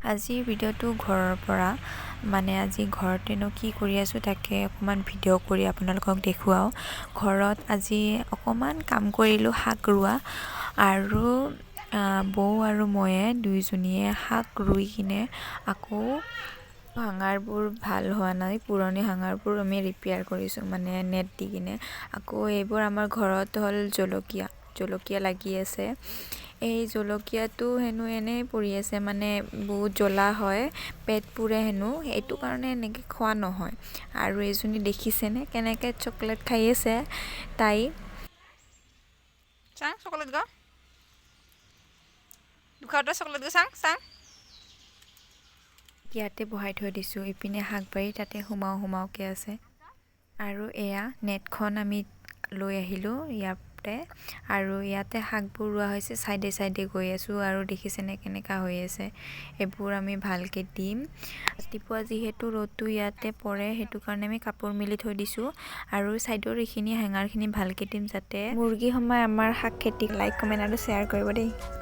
আজিৰ ভিডিঅ'টো ঘৰৰ পৰা, মানে আজি ঘৰতেনো কি কৰি আছোঁ তাকে অকণমান ভিডিঅ' কৰি আপোনালোকক দেখুৱাওঁ। ঘৰত আজি অকণমান কাম কৰিলোঁ, শাক ৰোৱা, আৰু বৌ আৰু ময়ে দুইজনীয়ে শাক ৰুই কিনে আকৌ হাঙাৰবোৰ ভাল হোৱা নাই, পুৰণি হাঙাৰবোৰ আমি ৰিপেয়াৰ কৰিছোঁ, মানে নেট দি কিনে। আকৌ এইবোৰ আমাৰ ঘৰত হ'ল জলকীয়া, জলকীয়া লাগি আছে। এই জলকীয়াটো হেনো এনেই পৰি আছে, মানে বহুত জ্বলা হয়, পেট পুৰে হেনো, সেইটো কাৰণে এনেকৈ খোৱা নহয়। আৰু এইজনী দেখিছেনে কেনেকৈ চকলেট খাই আছে তাই। চাং চকলেট গ দুখাওতে চকলেট গ চাং চাং। ইয়াতে বহাই থৈ দিছোঁ। ইপিনে শাকবাৰী তাতে সোমাওঁ সোমাওঁকৈ আছে। আৰু এয়া নেটখন আমি লৈ আহিলোঁ ইয়াতে, আৰু ইয়াতে শাকবোৰ ৰোৱা হৈছে। চাইডে চাইডে গৈ আছোঁ আৰু দেখিছেনে কেনেকুৱা হৈ আছে। এইবোৰ আমি ভালকৈ দিম। ৰাতিপুৱা যিহেতু ৰ'দটো ইয়াতে পৰে, সেইটো কাৰণে আমি কাপোৰ মেলি থৈ দিছোঁ। আৰু চাইডৰ এইখিনি হেঙাৰখিনি ভালকৈ দিম যাতে মুৰ্গী সোমাই আমাৰ শাক খেতি। লাইক, কমেণ্ট আৰু শ্বেয়াৰ কৰিব দেই।